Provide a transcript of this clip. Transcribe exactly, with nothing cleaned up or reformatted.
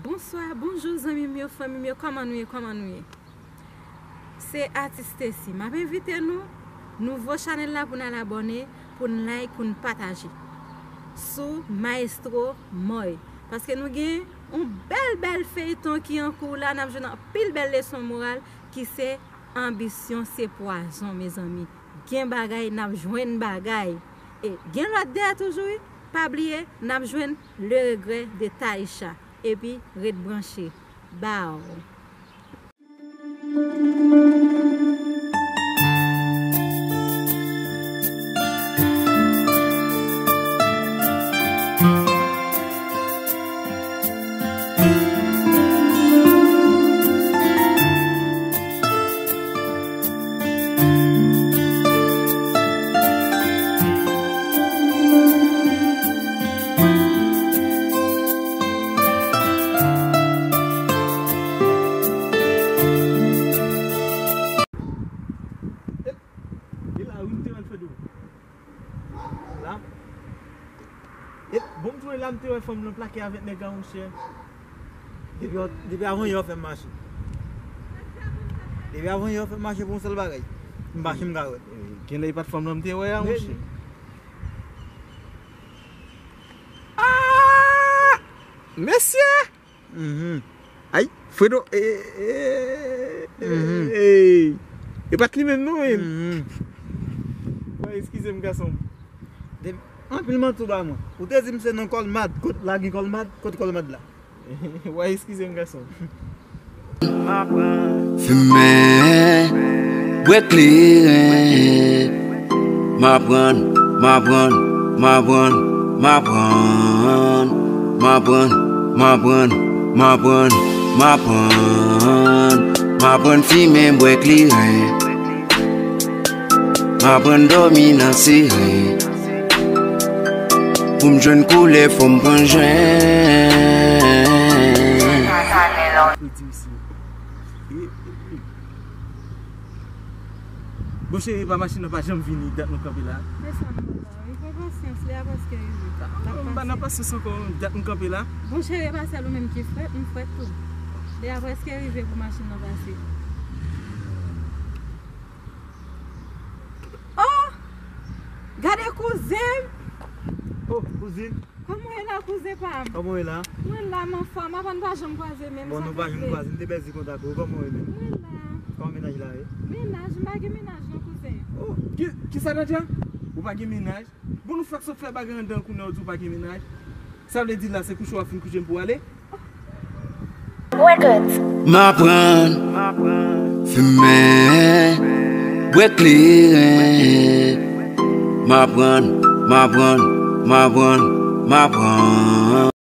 Bonswa, bonjou zanmi m yo, fanmi m yo, kòman nou ye, kòman nou ye? Se Atis Stacy. M ap envite nou, nouvo chanèl la pou n al abòne, pou n like, pou n pataje. Sou Maestro Moy. Paske nou gen yon bèl, bèl feyton ki an kou la, n ap jwenn anpil bèl leson moral ki se anbisyon se pwazon, mezanmi. Gen bagay, n ap jwenn bagay. E gen lòt dèyè toujou, wi. Pa bliye, n ap jwenn Le Regret de Taïcha. Epi, ret branche. Baw. E la, wi, m te wè l fè dlo. La. E, bon, m jwenn la, m te wè fanm lan plake avèk nèg la, monchè. Depi, depi avan yè, w fè m mache. Depi avan yè, w fè m mache pou yon sèl bagay. M mache, m ka wè. Genlè e pa t fanm lan m te wè a, monchè. Ah! Mesye! Mhm. Ay, Fredo, e, e, e, e, e pa t li menm non, men. Mhm. Bon, eskize m, gason. De, anpil manti w ba mwen. Ou te di m se nan Kòlmad. Kot la gen Kòlmad? Kot Kòlmad la? Bon, eskize m, gason. Fimen, bwè kleren. M aprann, m aprann, m aprann, m aprann. M aprann, m aprann, m aprann, m aprann. M aprann fimen, bwè kleren. M aprann dòmi nan siren. Pou m jwenn koulè, fò m pran jwenn. Fredi, mesye. E, e, e. Bon, cheri, pa machin nan pa janm vini, dat nou kanpe la. Se sa m di w la wi, pran pasyans, li a prèske rive. L ap pase. M pa nan pasyans ankò, dat m kanpe la. Bon, cheri, e pa sèl ou menm ki frèt, m frèt tou. Li a prèske rive pou machin nan pase. Oh! Gade kouzen m! Oh, kouzin! Kòman w ye la, kouzen pa m? Kòman w ye la? Mwen la, m anfòm. Avan n pa janm kwaze menm, sa fè plezi. Bon, nou pa janm kwaze, m te pèdi kontak ou. Kòman w ye menm? Mwen la. Kòman mennaj la ye? Mennaj? M pa gen mennaj non, kouzen. Oh, ki, kisa, Nadia? Ou pa gen mennaj? Bon, nou fèk sot fè bagay anndan kounye a, ou di w pa gen mennaj. Sa vle di la, se kouche w ap fin kouche m pou w ale? M aprann fimen, bwè kleren. M aprann, m aprann, m aprann, m aprann.